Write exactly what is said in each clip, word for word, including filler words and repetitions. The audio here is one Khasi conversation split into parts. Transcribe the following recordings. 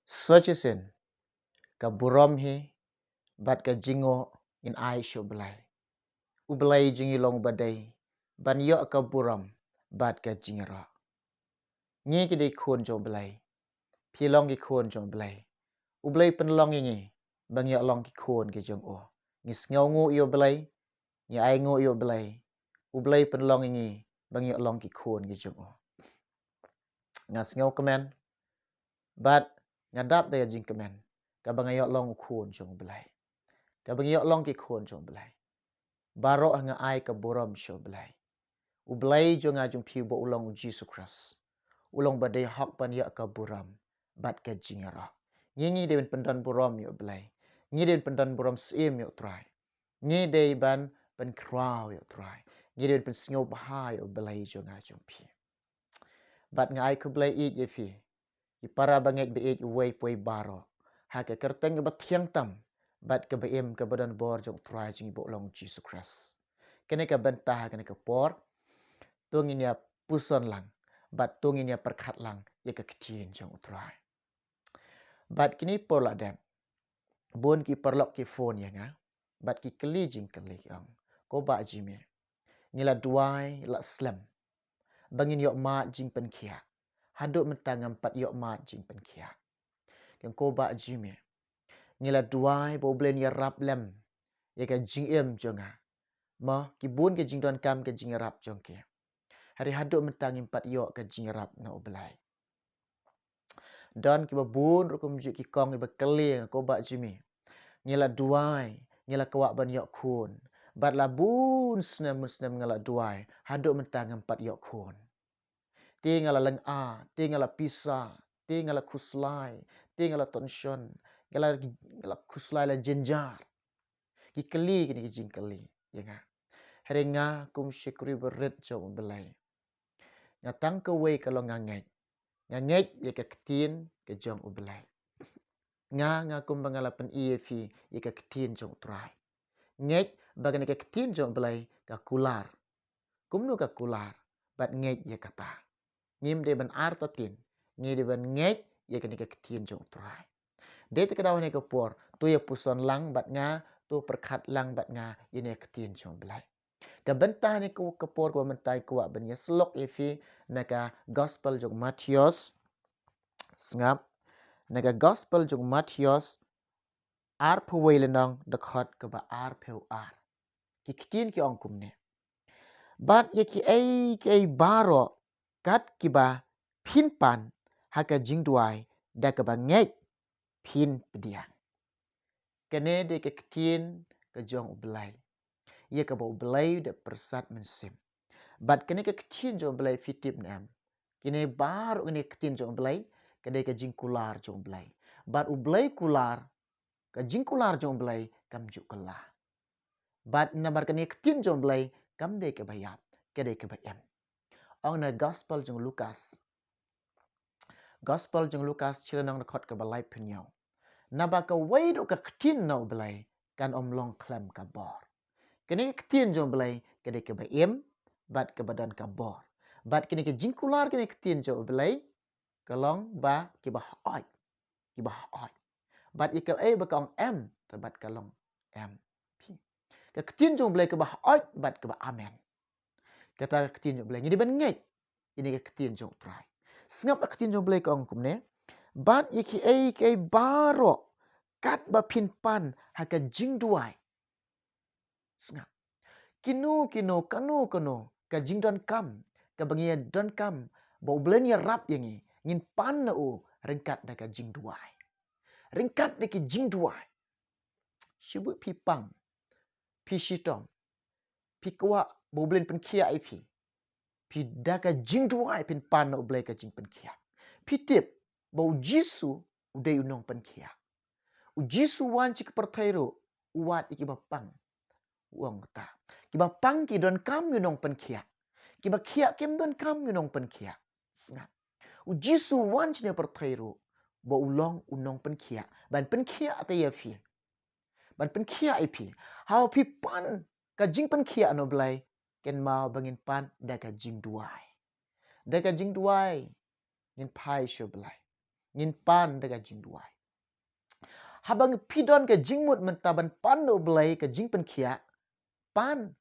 Sa shisien, ka burom hi bad ka jingnguh ngin ai sha U Blei. U Blei jong ngi long uba dei ban ïoh ka burom bad ka jingïaroh. Ngi ki dei khun jong U Blei. Phi long ki khun jong U Blei. U Blei pynlong ïa ngi ba ngi ïoh long ki khun ki jong u. Ngi sngewnguh ïa U Blei, ngi ainguh ïa U Blei. U Blei pynlong ïa ngi ba ngi ïoh long ki khun ki jong u. Nga sngewkmen bad nga dap da ka jingkmen kaba nga ïoh long u khun jong U Blei, kaba ngi ïoh long ki khun jong U Blei. Baroh nga ai ka burom sha U Blei. U Blei jong nga jong phi uba u long U Jisu Khrist, u long uba dei hok ban ïoh ka burom bad ka jingïaroh. Ngi, ngi dei ban pyndon burom ïa U Blei. Ngi dei ban pyndon burom syiem ïa U Trai. Ngi dei ban pynkhraw ïa U Trai. Ngi dei ban pynsngewbha ïa U Blei jong nga jong phi. Bad nga ai khublei ïeit ïa phi, ki para bangeit baieit uwei pa uwei baroh, ha ka kyrteng kaba thiang tam bad kaba im kaba don bor jong U Trai jong ngi uba u long U Jisu Khrist. Kane ka bynta ha kane ka por, to ngin ïa puson lang bad to ngin ïa pyrkhat lang ïa ka ktien jong U Trai. Bad kine por la dep, bun ki paralok ki phone ïa nga bad ki kylli jingkylli, ki ong, "Ko Bah Jimmy, ngi la duwai la slem ba ngin ïoh mad jingpynkhiah, haduh mynta ngam pat ïoh mad jingpynkhiah." Ki ong, "Ko Bah Jimmy, ngi la duwai ba U Blei un ïarap lem ïa ka jingim jong nga, ma ki bun ki jingdonkam ki jingïarap jong ki, hynrei haduh mynta ngim pat ïoh ka jingïarap na U Blei." Don kiba bun rukom jong ki kong kiba kylli, "Ko Bah Jimmy, ngi la duwai, ngi la kwah ban ïoh khun, bad la bun snem bun snem nga la duwai, haduh mynta ngam pat ïoh khun. Te nga la lynga, te nga la pisa, te nga la khuslai, te nga la tension, nga la, nga la khuslai la jynjar." Ki kylli kine ki jingkylli ïa nga. Hynrei nga kum shakri barit jong U Blei, nga tang kawei ka long nga ngeit. Nga ngeit ïa ka ktien ka jong U Blei. Nga, nga kumba nga la pyni ïa phi ïa ka ktien jong U Trai. Ngeit ba kane ka ktien jong U Blei ka kular. Kumno ka kular? Bad ngeit ïa kata. Ngim dei ban artatien, ngi dei ban ngeit ïa kane ka ktien jong U Trai. Dei te ka daw hane ka por, to ïa puson lang bad nga, to pyrkhat lang bad nga ïa kane ka ktien jong U Blei. Ka bynta hane ka, ka por kaba mynta nga kwah ban ïa syllok ïa phi na ka gospel jong u Mathaios. Sngap, na ka gospel jong u Mathaios, arphew wei lynnong, dkhot kaba arphew ar. Ki ktien ki ong kumne: "Bad ïa kiei kiei baroh kat kiba phin pan ha ka jingduwai da kaba ngeit, phin pdiang." Kane dei ka ktien ka jong U Blei, ïa kaba U Blei u dep pyrsad mynsiem. Bad kane ka ktien jong U Blei, phi tip ne em, kine baroh kane ka ktien jong U Blei, ka dei ka jingkular jong U Blei. Bad U Blei kular, ka jingkular jong U Blei kam ju kylla. Bad namar kane ka ktien jong U Blei kam dei kaba ïap, ka dei kaba im. Ong na gospel jong u Lukas. Gospel jong u Lukas, shi lynnong, dkhot kaba laiphew hynñiew: "Naba kawei ruh ka ktien na U Blei kan ym long khlem ka bor." Kane ka ktien jong U Blei ka dei kaba im bad kaba don ka bor. Bad kane ka jingkular kane ka ktien jong U Blei ka long ba kiba hooid, kiba hooid. Bad ïa kaei ba ka ong em, te bad ka long em. Ka ktien jong U Blei kaba hooid bad kaba amen. Kata ka ktien jong U Blei, ngi dei ban ngeit ïa kane ka ktien jong U Trai. Sngap, ka ktien jong U Blei ka ong kumne: "Bad ïa kiei kiei baroh kat ba phin pan ha ka jingduwai." Sngap. Kino kino, kano kano ka jingdonkam kaba ngi ïa donkam ba U Blei un ïarap ïa ngi, ngin pan na u ryngkat da ka jingduwai. Ryngkat da ka jingduwai. Shibun phi pang, phi shitom, phi kwah ba U Blei un pynkhiah ïa phi, phi da ka jingduwai phin pan na U Blei ka jingpynkhiah. Phi tip ba U Jisu u dei u nongpynkhiah. U Jisu u wan sha ka pyrthei ruh u wad ïa kiba pang. U ong kata, kiba pang ki donkam ïa u nongpynkhiah. Kiba khiah kim donkam ïa u nongpynkhiah. Sngap. U Jisu u wan shane ha pyrthei ruh ba u long u nongpynkhiah, ban pynkhiah ïa phi, ban pynkhiah ïa phi. Haba phi pan ka jingpynkhiah na U Blei, kynmaw ba ngin pan da ka jingduwai. Da ka jingduwai ngin phai sha U Blei. ngin pan da ka jingduwai. Haba phi don ka jingmut mynta ban pan na U Blei ka jingpynkhiah, pan.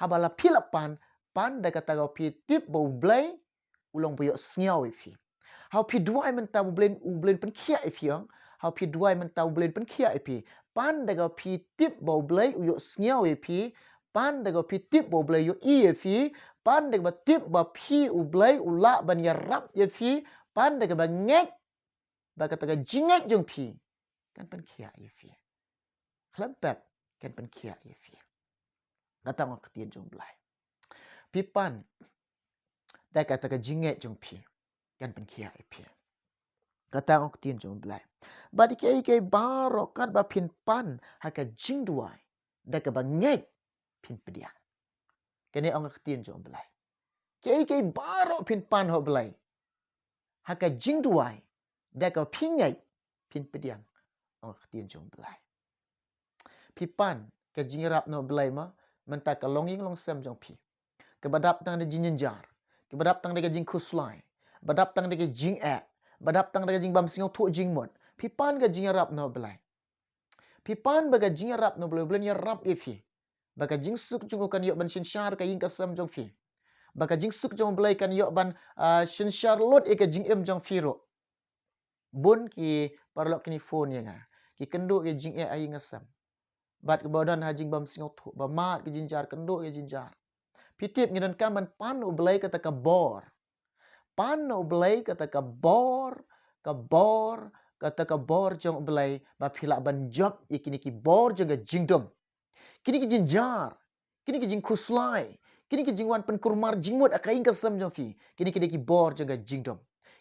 Haba la phi la pan, pan da kata ka phi tip ba U Blei u long ba ïohsngew ïa phi. Haba phi duwai mynta U Blei, U Blei pynkhiah ïa phi ong. Haba phi duwai mynta U Blei pynkhiah ïa phi. Pan da ka phi tip ba U Blei u ïohsngew ïa phi. Pan da ka phi tip ba U Blei u ïohi ïa phi. Pan da kaba tip ba phi U Blei u lah ban ïarap ïa phi. Pan da kaba ngeit ba kata ka jingngeit jong phi kan pynkhiah ïa phi. Khlem pep kan pynkhiah ïa phi. Kata ong ka ktien jong U Blei. Phi pan da kata ka jingngeit jong phi kan pynkhiah ïa phi. Kata ong ka ktien jong U Blei. Bad ïa kiei kiei baroh katba phin pan ha ka jingduwai da kaba ngeit phin pdiang. Kane ong ka ktien jong U Blei. Kiei kiei baroh phin pan ha U Blei ha ka jingduwai da kaba phi ngeit phin pdiang, ong ka ktien jong U Blei. Phi pan ka jingïarap na U Blei mo, mynta ka longïing longsem jong phi, kaba dap tang da jingjynjar, kaba dap tang da ka jingkhuslai, ba dap tang da ka jingeh, ba dap tang da ka jingbymsngewthuh jingmut, phi pan ka jingïarap na U Blei. Phi pan ba ka jingïarap na U Blei, U Blei un ïarap ïa phi. Ba ka jingsuk jong u kan ïoh ban synshar ka ïing ka sem jong phi. Ba ka jingsuk jong U Blei kan ïoh ban, ah, synshar lut ïa ka jingim jong phi ruh. Bun ki paralok kine phone ïa nga, ki kynduh ïa jingeh ha ïing ha sem. Bad kiba don ha jingbymsngewthuh, ba mad ki jynjar, kynduh ïa jynjar. Phi tip, ngi donkam ban pan na U Blei kata ka bor. Pan na U Blei kata ka bor, ka bor, kata ka bor jong U Blei, ba phi lah ban jop ïa kine ki bor jong ka jingdum. Kine ki jynjar, kine ki jingkhuslai, kine ki jingwan pynkulmar jingmut ha ka ïing ka sem jong phi, kine ki dei ki bor jong ka jingdum.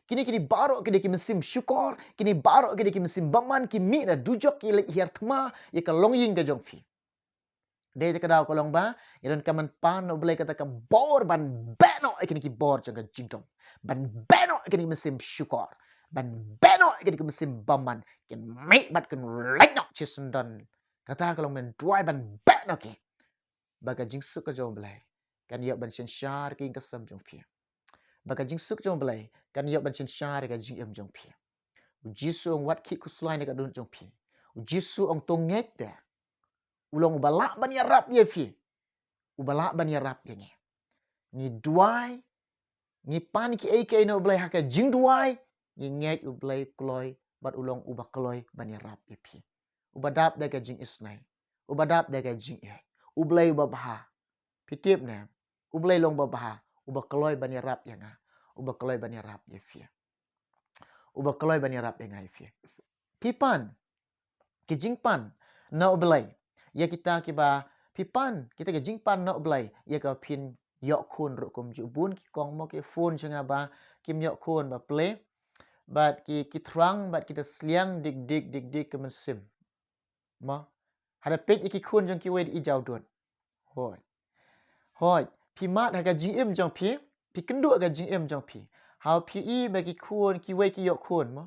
Kine, kine baroh ki dei ki mynsiem shukor, kine baroh ki dei ki mynsiem bymman, ki mih na dujok, ki leit hiar thma ïa ka longïing ka jong phi. Dei te ka daw ka long ba ngi donkam ban pan na U Blei kata ka bor, ban beh noh ïa kine ki bor jong ka jingdum, ban beh noh ïa kine ki mynsiem shukor, ban beh noh ïa kine ki mynsiem bymman, kin mih bad kin leit noh shisyndon. Kata ka long, men duwai ban beh noh ki. Ba ka jingsuk ka jong U Blei kan ïoh ban synshar ka ïing ka sem jong phi. Ba ka jingsuk jong U Blei kan ïoh ban synshar ka jingim jong phi. U Jisu u ong, wat khih khuslai na ka dohnud jong phi. U Jisu u ong, to ngeit te. U long uba lah ban ïarap ïa phi. Uba lah ban ïarap ïa ngi. Ngi duwai, ngi pan kiei kiei na U Blei ha ka jingduwai, ngi ngeit U Blei u kloi, bad u long uba kloi ban ïarap ïa phi. Uba dap da ka jingisnei, uba dap da ka jingeh. U Blei uba bha. Phi tip ne, U Blei long uba bha, uba kloi ban ïarap ïa nga, uba kloi ban ïarap ïa phi. Uba kloi ban ïarap ïa nga ïa phi. Phi pan ki jingpan na U Blei ïa kita kiba, phi pan kita ki jingpan na U Blei ïa ka phin ïoh khun ruh kumjuh. Bun ki kong mo ki phone sha nga ba kim ïoh khun ba plie. Bad ki, ki thrang bad ki da sliang dik dik dik dik ka mynsiem. Mo, haba peit ïa ki khun jong kiwei da i jaw dud. Hooid. Hooid, phi mad ha ka jingim jong phi, phi kynduh ha ka jingim jong phi. Haba phi i ba ki khun, kiwei ki ïoh khun mo,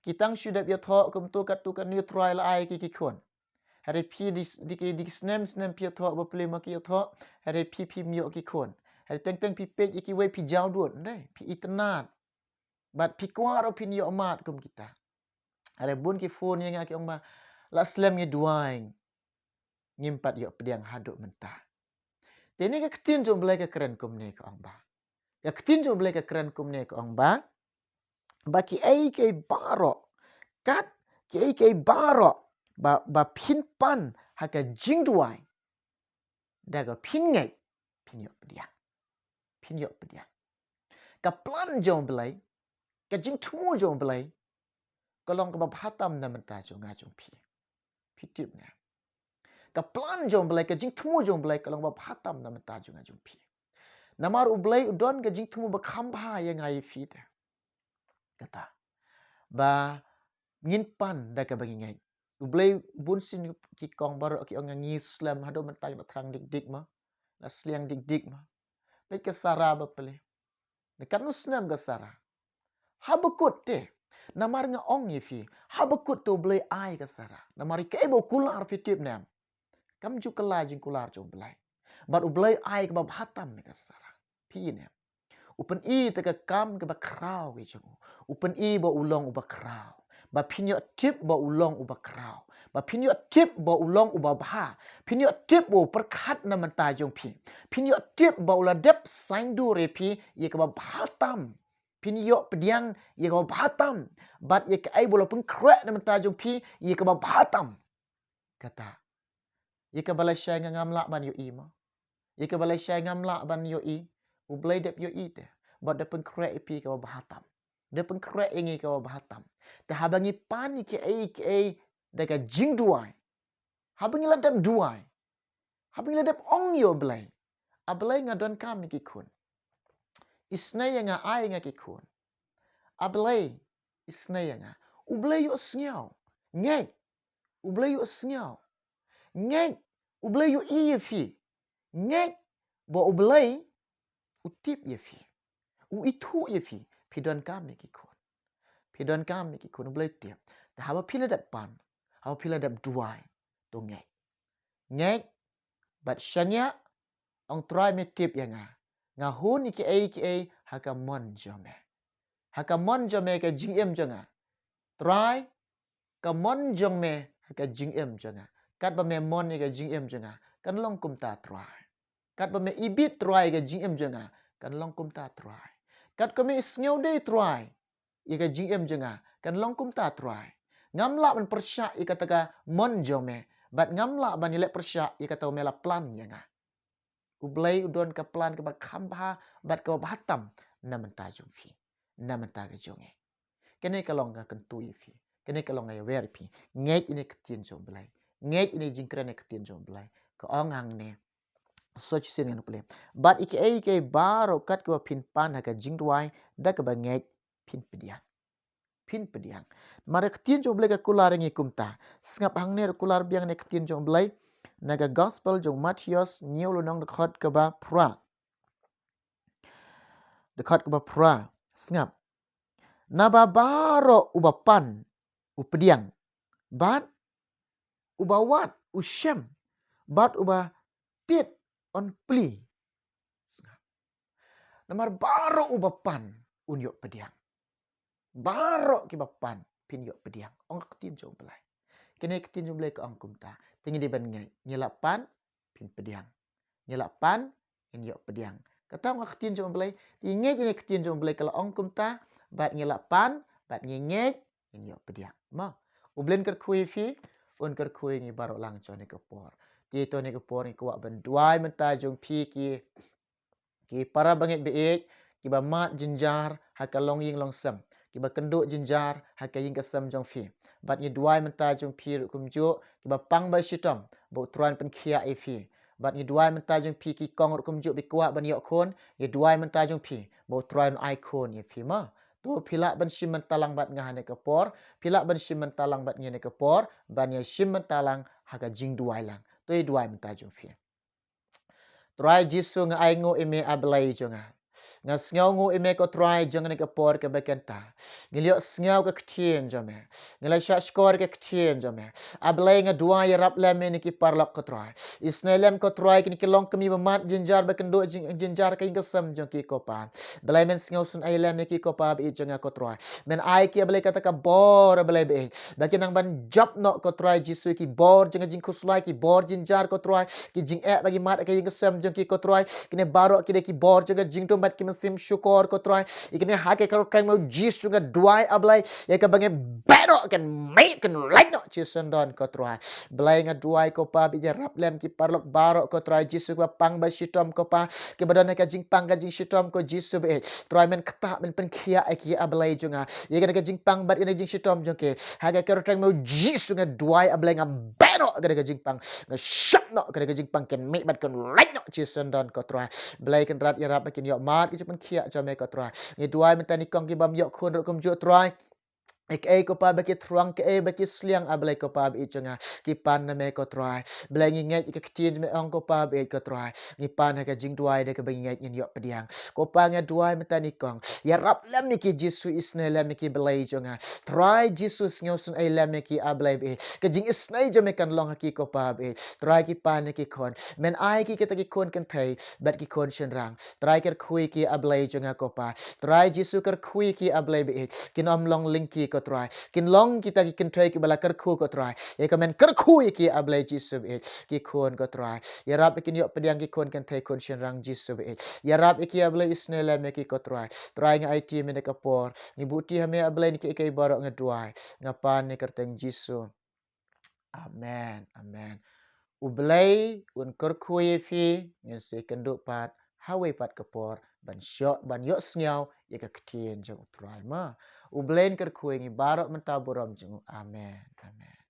ki tang shu dep ïathoh kumto katto katne, U Trai la ai ki, ki khun. Hynrei phi dei, dei ki, dei ki snem snem phi ïathoh ba plie mo ki ïathoh. Hynrei phi, phim ïoh ki khun. Hynrei teng teng phi peit ïa kiwei phi jaw dud, ym dei, phi itynnad. Bad phi kwah ruh phin ïoh mad kum kita. Hynrei bun ki phone ïa nga ki ong ba la slem ngi duwai, ngim pat ïoh pdiang haduh mynta. Te ne ka ktien jong U Blei ka kren kumne, ka ong ba, ka ktien jong U Blei ka kren kumne, ka ong ba, ba kiei kiei baroh, kat kiei kiei baroh ba, ba phin pan ha ka jingduwai, da ka phin ngeit, phin ïoh pdiang. Phin ïoh pdiang. Ka plan jong U Blei, ka jingthmu jong U Blei, ka long kaba bha tam na bynta jong nga jong phi. Phi tip ne, ka plan jong U Blei, ka jingthmu jong U Blei ka long kaba bha tam na bynta jong nga jong phi. Namar U Blei u don ka jingthmu ba kham bha ïa nga ïa phi te. Kata ba ngin pan da kaba ngi ngeit. U Blei, bun sien ki kong baroh ki ong, ngi slem, haduh mynta ngi la thrang dik dik mo, la sliang dik dik mo. Peit ka Sara ba plie. Ne katno snem ka Sara. Haba kut te, namar nga ong ïa phi, haba kut te U Blei ai ka Sara. Namar ïa kaei ba u kular, phi tip ne, kam ju kylla jingkular jong U Blei. Bad U Blei ai kaba bha tam ïa ka Sara. Phi ne, U pyni ïa ka kam kaba khraw ka jong u. U pyni ba u long uba khraw. Ba phin ïoh tip ba u long uba khraw. Ba phin ïoh tip ba u long uba bha. Phin ïoh tip ba u pyrkhat na bynta jong phi. Phin ïoh tip ba u la dep saiñdur ïa phi ïa kaba bha tam. Phin ïoh pdiang ïa kaba bha tam. Bad ïa kaei ba u la pynkhreh na bynta jong phi ïa kaba bha tam. Kata. Ïa kaba lashai nga ngam lah ban ïohi mo. Ïa kaba lashai ngam lah ban ïohi. U Blei dep ïohi te. Bad dep pynkhreh ïa phi kaba bha tam. Dep pynkhreh ïa ngi kaba bha tam. Te haba ngi pan ïa kiei kiei da ka jingduwai. Haba ngi la dep duwai. Haba ngi la dep ong ïa u Blei. A Blei, nga donkam ïa ki khun. Isynei ïa nga, ai ïa nga ki khun. A Blei, isynei ïa nga. U Blei ïohsngew. Ngeit. U Blei ïohsngew. Ngeit. U Blei ïohi ïa phi. Ngeit ba u Blei u tip ïa phi. U ithuh ïa phi. Phi donkam ïa ki khun. Phi donkam ïa ki khun, u Blei u tip. Te haba phi la dep pan, haba phi la dep duwai, to ngeit. Ngeit. Bad shaniah, ong Trai, me tip ïa nga. Nga hun ïa kiei kiei ha ka mon jong me. Ha ka mon jong me, ka jingim jong nga. Trai, ka mon jong me ha ka jingim jong nga. Katba me mon ïa ka jingim jong nga, kan long kumta Trai. Katba me ibit Trai ïa ka jingim jong nga, kan long kumta Trai. Katba me isngew dei Trai ïa ka jingim jong nga, kan long kumta Trai. Ngam lah ban pyrshah ïa kata ka mon jong me. Bad ngam lah ban ïaleh pyrshah ïa kata ba me la plan ïa nga. U Blei u don ka plan kaba kham bha bad kaba bha tam na bynta jong phi, na bynta ka jong ngi. Kane ka long ka kyntu ïa phi. Kane ka long ka ïawer ïa phi. Ngeit ïa kane ka ktien jong u Blei. Ngeit ïa kane ka jingkren, ïa ka ktien jong u Blei. Ka ong hangne. Sngewsih ngan pule. Bad ïa kiei kiei baroh kat kiba phin pan ha ka jingduwai da kaba ngeit, phin pdiang. Phin pdiang. Namar ka ktien jong u Blei ka kular ïa ngi kumta. Sngap hangne, ruh kular biang ïa ka ktien jong u Blei. Na ka gospel jong u Mathaios, hynñiew lynnong, dkhot kaba phra. Dkhot kaba phra. Sngap. Naba baroh uba pan, u pdiang. Bad uba wad, u shem. Bad uba tied, un plie. Namar baroh uba pan, un ïoh pdiang. Baroh kiba pan, phin ïoh pdiang. Ong ka ktien jong u Blei. Kane ka ktien jong u Blei ka ong kumta. Te ngi dei ban ngeit. Ngi la pan, phin pdiang. Ngi la pan, ngin ïoh pdiang. Kata ong ka ktien jong u Blei. Te ngi ngeit ïa ka ktien jong u Blei ka la ong kumta. Bad ngi la pan, bad ngi ngeit, ngin ïoh pdiang. Mo. U Blei un kyrkhu ïa phi, un kyrkhu ïa ngi baroh lang ha kane ka por. Te ha kane ka por ngi kwah ban duwai mynta jong phi ki, ki para bangeit baieit, kiba mad jynjar ha ka longïing longsem, kiba kynduh jynjar ha ka ïing ka sem jong phi. Bad ngi duwai mynta jong phi ruh kumjuh, kiba pang ba shitom, ba u Trai un pynkhiah ïa phi. Bad ngi duwai mynta jong phi ki kong ruh kumjuh ba kwah ban ïoh khun, ngi duwai mynta jong phi, ba u Trai un ai khun ïa phi mo. To phi lah ban shim bynta lang bad nga ha kane ka por, phi lah ban shim bynta lang bad ngi ha kane ka por, ban ïa shim bynta lang ha ka jingduwai lang. To ïa duwai mynta jong phi. Trai Jisu, nga ai nguh ïa me, A Blei jong nga. Nga sngew nguh ïa me ko Trai jong kane ka por kaba kynta. Ngi la ïohsngew ka ktien jong me. Ngi la shah shkor ka ktien jong me. A Blei, nga duwai ïarap lem ïa kine ki paralok ko Trai. Isynei lem ko Trai kine ki longkmie ba mad jynjar, ba kynduh jyn-, jynjar ha ka ïing ka sem jong ki ko Pa. Blei, men sngewsynei lem ïa ki ko Pa baieit jong nga ko Trai. Men ai ïa ki A Blei kata ka bor A Blei baieit. Ba kin nang ban jop noh ko Trai Jisu, ki bor jong ka jingkhuslai, ki bor jynjar ko Trai, ki jingeh ba ki mad ha ka ïing ka sem jong ki ko Trai. Kine baroh ki dei ki bor jong ka jingdum bad ki mynsiem shukor ko Trai. Ïa kine ha ka kyrteng jong u Jisu nga duwai A Blei, ïa kaba ngi beh noh kan mih kan lait noh shisyndon ko Trai. Blei, nga duwai ko Pa ba ïarap lem ki paralok baroh ko Trai Jisu, kiba pang ba shitom ko Pa, kiba don ha ka jingpang ka jingshitom ko Jisu baieit. Trai, men ktah, men pynkhiah ïa ki A Blei jong nga. Ïa kane ka jingpang bad ïa kane ka jingshitom jong ki. Ha ka kyrteng jong u Jisu nga duwai A Blei, nga beh noh kane ka jingpang. Nga shop noh kane ka jingpang kan mih bad kan lait noh shisyndon ko Trai. Blei Kynrad, ïarap ba kin ïoh mad ka jingpynkhiah jong me ko Trai. Ngi duwai mynta ïa kine ki bym ïoh khun ruh kumjuh Trai. Kaei ko Pa ba ki thrang, kaei ba ki sliang, A Blei ko Pa ba ïeit jong nga, ki pan na me ko Trai. Blei ngi ngeit ïa ka ktien jong me ong ko Pa ba ïeit ko Trai. Ngi pan ha ka jingduwai da kaba ngi ngeit ngin ïoh pdiang. Ko Pa nga duwai mynta nyngkong. Ïarap lem ïa ki Jisu, isynei lem ïa ki Blei jong nga. Trai Jisu sngewsynei lem ïa ki A Blei ba ïeit. Ka jingisynei jong me kan long ha ki ko Pa ba ïeit. Trai ki pan ïa ki khun. Men ai ki kita ki khun kynthei bad ki khun shynrang. Trai kyrkhu ïa ki A Blei jong nga ko Pa. Trai Jisu kyrkhu ïa ki A Blei ba ïeit. Kin ym long lyngkhi ko Trai. Kin long kita ki kynthei kiba la kyrkhu ko Trai. Ïa ka men kyrkhu ïa ki A Blei Jisu ba ïeit. Ki khun ko Trai. Ïarap ïa kin ïoh pdiang ki khun kynthei khun shynrang Jisu ba ïeit. Ïarap ïa ki A Blei, isynei lem ïa ki ko Trai. Trai nga aiti ïa me ïa ka por. Ngi buh ti ha me A Blei ïa kiei kiei baroh nga duwai. Nga pan ha ka kyrteng Jisu. Amen. Amen. U Blei un kyrkhu ïa phi, ngin sa ïakynduh pat ha kawei pat ka por ban ïoh, ban ïohsngew ïa ka ktien jong u Trai ma. U Blei un kyrkhu ïa ngi baroh mynta burom jong u. Amen. Amen.